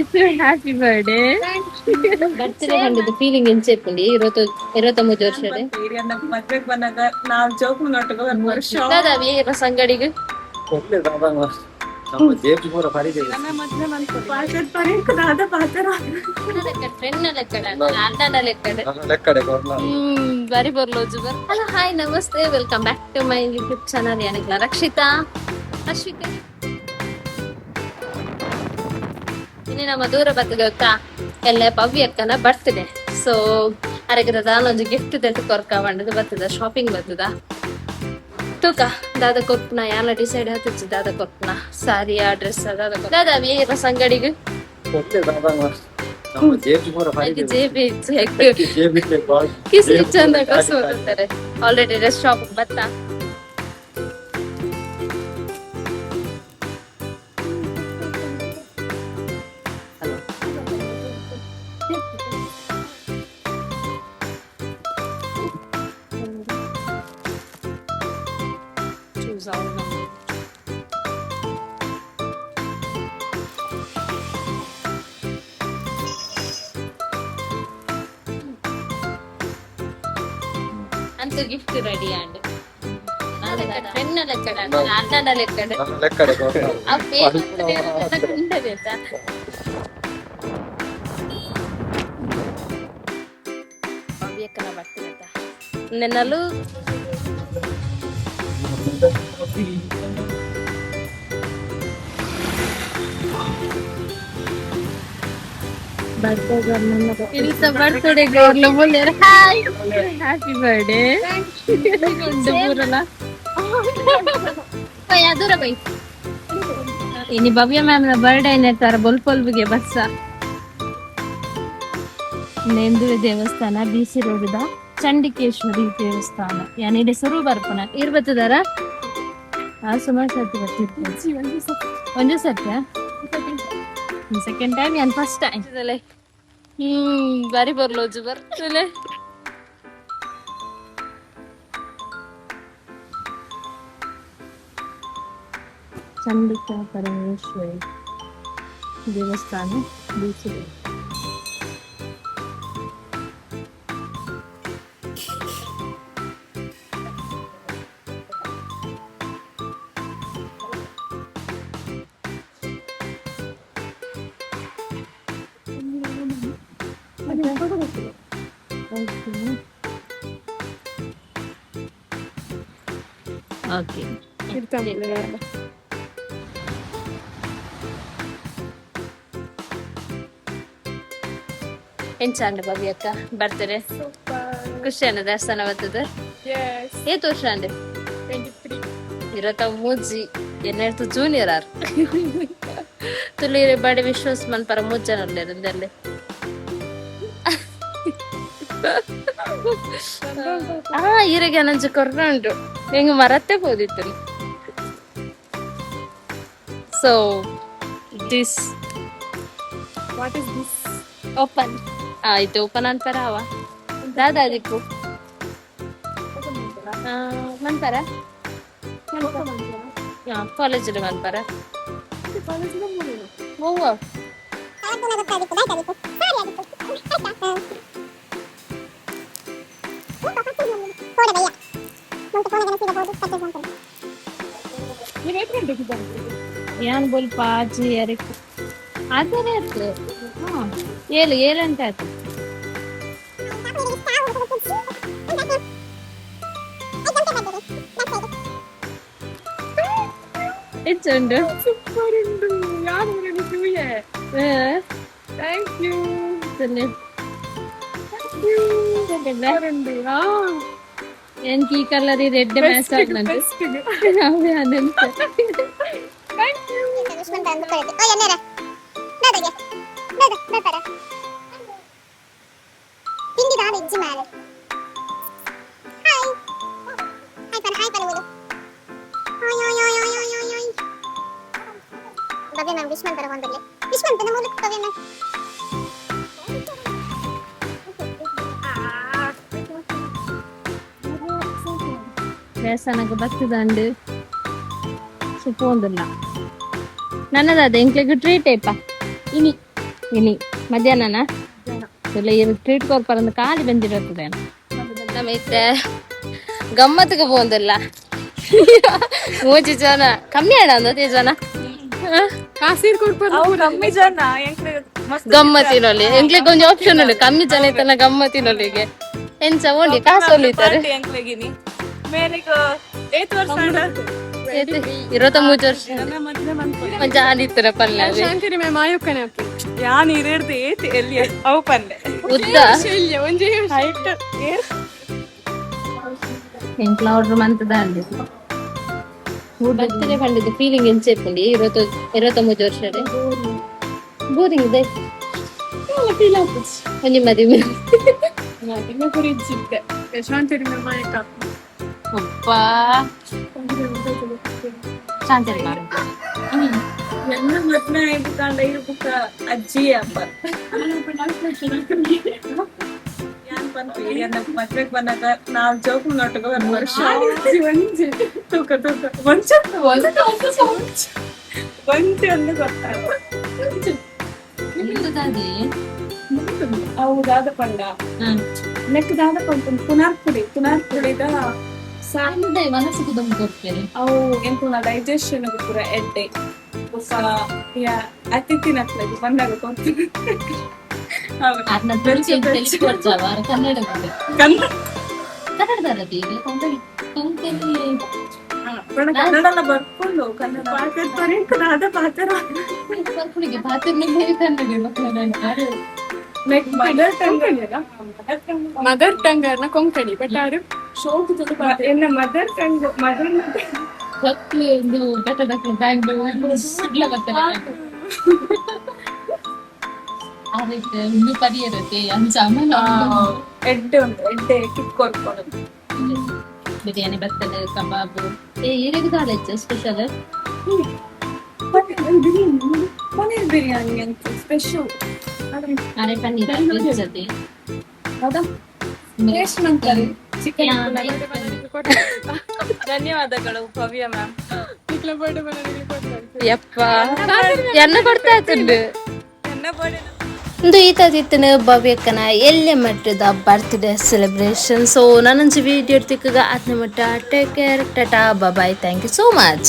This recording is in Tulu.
Happy birthday. Birthday ಪಂಡದ ಫೀಲಿಂಗ್ ಎಂಚೆಪ್ಪುಂಡಿ 29 ವರ್ಷ. ಮದ್ವೆಗ್ ಬಂದಾಗ ನಾವ್ ಜೋಕ್ ನೋಟಗ ಒಂದ್ ವರ್ಷ. ದಾದಾವಿ ಸಂಗಡಿಗೆ. ನಮ್ಮ ಜೇಬ್ ಪೂರ ಪರಿಚಯ. ಮದ್ವೆ ಪಾತ್ರ ದಾದ ಪಾತ್ರ. ಫ್ರೆಂಡ್ ಲೆಕ್ಕಡ, ಅಣ್ಣನ ಲೆಕ್ಕಡ. ನನ್ನ ಲೆಕ್ಕಡೆ ಕೊರ್ಲ. ಬಾರಿ ಬರ್ಲೋಜು ಬರ್. ಹಲೋ, ಹಾಯ್, ನಮಸ್ತೆ, welcome back to my YouTube channel. ಏನಕ್ಲ ರಕ್ಷಿತಾ ಅಶ್ವಿತಾ. ಇನ್ನು ನಮ್ಮ ದೂರ ಬತ್ತಗಕ್ಕ ಎಲ್ಲ ಭವ್ಯ ಅಕ್ಕನ ಬರ್ತಿದೆ. ಸೊ ಅರಗಿದ ದಾನೊಂದು ಗಿಫ್ಟ್ ದೆತ್ತು ಕೊರ್ಕ ಬಂಡದು ಬರ್ತದ, ಶಾಪಿಂಗ್ ಬರ್ತದ. ತೂಕ ದಾದ ಕೊರ್ಪುನ, ಯಾನ ಡಿಸೈಡ್ ಹತ್ತಿಚ್ಚು. ದಾದ ಕೊರ್ಪುನ, ಸಾರಿಯಾ, ಡ್ರೆಸ್, ದಾದ ದಾದ ಸಂಗಡಿಗೆ. ಕೊರ್ಲೆ ದಾದಂಗ ನಮ್ಮ ಜೇಬ್ ಪೂರ ಪರಿಚಯ. ಜೇಬಿ. ಜೇಬ್ ಇಲ್ಲೇ ಬಾಳ್. ಕಿಸಿ ಚಂದ ಡ್ರೆಸ್ ಬರ್ತಾರೆ. ಆಲ್ರೆಡಿ ಡ್ರೆಸ್ ಶಾಪ್ ಬತ್ತಾ. Choose all of them. ಅಂತ ಗಿಫ್ಟ್ ರೆಡಿ ಅಂಡ್ ಫ್ರೆಂಡ್ ಲೆಕ್ಕಡ, ಅಣ್ಣನ ಲೆಕ್ಕಡ. ನನ್ನ ಲೆಕ್ಕಡೆ ಕೊರ್ಲ. ಆ ಪೇಪರ್ ಉಂಡಬೇತಾ. ಭವ್ಯಕ್ಕನ ಬರ್ತದೆ ನೆನ್ನಲು. ಇಂತ ಬರ್ತಡೆ ಗೌರ್ಲ ಬೊಲ್ಲೇರ್. Hi, happy birthday. ಪೂರಲ ಬೈ ಅದೂರ ಬೈ. ಇನಿ ಭವ್ಯ ಮ್ಯಾಮ್ ನ ಬರ್ಡೇ ತರ ಬೊಲ್ಪೊಲ್ಬಿಗೆ ಬಸ್ಸ. ನೇಂದುವೆ ದೇವಸ್ಥಾನ, B C road the Chandikeshwari ದೇವಸ್ಥಾನ. ಯಾನಿಡೆ ಸುರು ಬರ್ಪುನ ಇರ್ ಬತ್ತದಾರ. ಆ ಸುಮಾರು ಸರ್ತಿ ಬರ್ತಿರ್ತೀನಿ. ಒಂದೇ ಸರ್ತಿ, ಸೆಕೆಂಡ್ ಟೈಮ್ ಯಾನ್ ಫಸ್ಟ್ ಟೈಮ್. ಬಾರಿ ಬರ್ಲೋಜು ಬರ್ತಲೆ. ಚಂಡಿಕಾ ಪರಮೇಶ್ವರಿ ದೇವಸ್ಥಾನ, ಬಿ ಸಿ ರೋಡ್. ಓಕೆ. ಎಂಚಾಂಡ ಭವ್ಯ ಅಕ್ಕ ಬರ್ತಾರೆ? ಖುಷಿ ಅನ್ನ ದರ್ಶನ ಬರ್ತದೆ. ಏತ್ ವರ್ಷ ಅಂಡೆ? ಇರತ್ತ ಮೂಜಿ ಎನ್ನೆಡ್ತು ಜೂನಿಯರ್ ಆರ್ ತುಳಿರೆ ಬಡಿ ವಿಶ್ವಾಸ ಮನ್ಪರ ಮೂಜನ ಉಲ್ಲೇರ್. ಆ ಈರೆಗೆ ನಂಜು ಕೊರ್ನ ಉಂಟು ಹೆಂಗ್ ಮರತ್ತೆ ಪೋದಿತ್ತು. So this What is this? Open ಆಯ್ತು, ಓಪನ್ ಅನ್ಪರ ಅವ ದಾದಾ ದಿಕ್ಕು ಮನ್ಪರ ಕಾಲೇಜ್ ಮನ್ಪರ. ಓ. ಯಾನ್ ಬೋಲ್ಪ ಅಜ್ಜಿ ಯಾರಿಕ್ ಆದರೆ ಆಯ್ತು. ಹಾ, ಏಳು ಏಳು ಗಂಟೆ ಆಯ್ತು. ಎಂಚುಂಡು? ಸೂಪರ್ ಉಂಡು. ಯಾರು Thank you. ಉಂಡು. ಎಂಕ್ ಈ ಕಲರ್ ರೆಡ್ ಮ್ಯಾಚ್ ಆಗ್ನಂತೆ. ಬೆಸ್ಟ್. ಅವೇ ಅದೆಂತ. Thank you. ತಿಂಡಿ ದಾದ ಇಜ್ಜಿ ಮಾರೆ. ಹಾಯ್ ಹಾಯ್ ಪನ, ಹಾಯ್ ಪನ ಓದು. ಆಯ್ ಆಯ್ ಆಯ್ ಆಯ್ ಆಯ್ ಆಯ್ ಆಯ್. ಭವ್ಯ ಮ್ಯಾಮ್ ವಿಶ್ ಮಾಡ್ತಾರೆ ಒಂದಲ್ಲಿ. ವಿಶ್ ಮಾಡ್ತಾನೆ ಮೂಲಕ ಭವ್ಯ ಮ್ಯಾಮ್. ದೇವಸ್ಥಾನಕ್ಕೆ ಬರ್ತದಂಡು ಸುಪೋಂದಿಲ್ಲ ನನ್ನದಾದ ಎಂಕ್ಲೆಗ್ ಟ್ರೀಟ್ ಐಪ ಇನಿ. ಇನಿ ಮಧ್ಯಾಹ್ನನ ಇಲ್ಲ, ಏನು ಟ್ರೀಟ್ ಕೊರ್ಪರಂದು ಖಾಲಿ ಬಂದಿರುತ್ತದೆ. ನಮ್ಮ ಇತ್ತೆ ಗಮ್ಮತ್ತಿಗೆ ಪೋಂದಿಲ್ಲ. ಮೂಜಿ ಜನ ಕಮ್ಮಿ ಅಣ್ಣ ಅಂದತೆ ಜನ. ಅವು ಕಮ್ಮಿ ಜನ, ಎಂಕ್ಲೆ ಮಸ್ತ್. ಗಮ್ಮತ್ತಿನಲ್ಲಿ ಎಂಕ್ಲೆಗ್ ಒಂಜಿ ಆಪ್ಷನ್ ಉಂಟು. ಕಮ್ಮಿ ಜನ ಇತ್ತಲ್ಲ ಗಮ್ಮತ್ತಿನೊಲ್ಲಿಗೆ ಎಂಚ ಓಂಡಿ ಕಾಸು ಒಲಿತಾರೆ. ಪಾರ್ಟಿ ಎಂಕ್ಲೆಗಿನಿ ಮೇರೆಗ್ ಏತ್ ವರ್ಷ ಆಂಡ? 23 ವರ್ಷ. ಮದ್ವೆ ಮನ್ಪೊಲಿ. ಒಂಜಿ ಆದಿತ್ತರ ಪಲ್ಯ. ಯಾನ್ ಇರೇರ್ದು ಏತ್ ಎಲ್ಲಿ ಅವು ಪಲ್ಲೆ. ಉದ್ದ. ಹೈಟ್. ಎಂಕ್ಲ ಆರ್ಡರ್ ಮಂತದ ಅಲ್ಲಿ ಬರ್ತಡೆ ಪಂಡಿದ್ದು ಫೀಲಿಂಗ್ ಎಂಚ ಇಪ್ಪುಂಡಿ? 23 ವರ್ಷ ಬೋರಿಂಗ್ ಇದೆ. ಒಂಜಿ ಮದಿಮೆ. ಅಪ್ಪಾ, ಶಾಂತರಿ. ನನ್ನ ಮದ್ವೆ ಆಯ್ತು ಕಂಡ ಇರು ಬುಕ್ಕ ಅಜ್ಜಿ ಅಪ್ಪ. ಯಾನ್ ಪನ್ಪಿ, ಎನ್ನ ಮದ್ವೆಗ್ ಬಂದಾಗ ನಾವ್ ಜೋಕ್ ನೋಟಗ ಒಂದ್ ವರ್ಷ ತೂಕ ತೂಕ ಒಂಚ ಒಂಚೆ ಒಂದು ಗೊತ್ತಾಗ. ಅವು ದಾದ ಪಂಡ ನೆಕ್ ದಾದ ಪಂಡ ಪುನರ್ ಪುಡಿ, ಪುನರ್ ಪುಡಿದ ಮನಸ್ಸಿಗೆ ದುಂಬು ಕೊಡ್ತೇನೆ. ಅವು ಎಂಕುಲ್ನ ಡೈಜೆಷನ್ ಪೂರ ಎಡ್ಡೆ. ಬೊಕ್ಕ ಯಾ ಅತಿಥಿನಕ್ಲೆಗ್ ಬಂದಾಗ ಕೊಡ್ತೀನಿ. ಹೌದು. ಅದನ್ನ ತುಳಿಸಿ ತಿಳಿಸ್ಕೊಡ್ತಾವ ಕನ್ನಡ. ಕನ್ನಡ. ಕನ್ನಡದಲ್ಲದಿ ಇದು ಕೊಂಕಣಿ ಕೊಂಕಣಿ. ಪಂಡ ಕನ್ನಡ ಬರ್ಕೊಂಡು ಕನ್ನಡ ಪಾತ್ರ ಪಾತ್ರ. ಬರ್ಪುಣಿಗೆ ಪಾತ್ರನೇ ಕನ್ನಡ ಮಕ್ಕಳ. Like mother tongue. Mother tongue ಅನ್ನ ಕೊಂಕಣಿ, ಬಟ್ ಆರು ಶೋಕ್. ಎನ್ನ ಮದರ್ ಟಂಗ್ ಮದರ್. ಗೊತ್ತು ಒಂದು ಬೆಟ್ಟದ ಬ್ಯಾಂಗ್ಳೂರ್ ಸುಡ್ಲ ಬರ್ತಾರೆ. ಅದಕ್ಕೆ ಇನ್ನು ಪರಿಯಿರುತ್ತೆ ಅಂಚ ಆಮೇಲೆ. ಎಡ್ಡೆ ಉಂಟು, ಎಡ್ಡೆ ಕಿತ್ ಕೊಡ್ಕೊಂಡು. ಬಿರಿಯಾನಿ ಬರ್ತದೆ, ಕಬಾಬ್. ಏ ಏರಿಗೆ ದಾಲ ಸ್ಪೆಷಲ್. ಪನ್ನೀರ್ ಬಿರಿಯಾನಿ ಅಂತ ಸ್ಪೆಷಲ್. ಅರೆ ಪನ್ನೀರ್ ಜೊತೆ. ಹೌದಾ? ಟೇಸ್ಟ್ ಅಂತಾರೆ ಚಿಕನ್. ಧನ್ಯವಾದಗಳು ಭವ್ಯ ಮ್ಯಾಮ್. ಯಪ್ಪ, ಎನ್ನ ಕೊಡ್ತಾ ಆತುಂಡು. ಎನ್ನ birthday. ಇಂದು ಈತ ತಿತ್ತನ ಭವ್ಯಕ್ಕನ ಎಲ್ಲೆ ಮಟ್ಟದ ಬರ್ತ್ಡೇ ಸೆಲೆಬ್ರೇಷನ್. ಸೊ ನಾನೊಂದು ವಿಡಿಯೋ ತಿಕ್ಕಗ ಆತ್ನ ಮಟ್ಟ. Take care, tata, bye, thank you so much.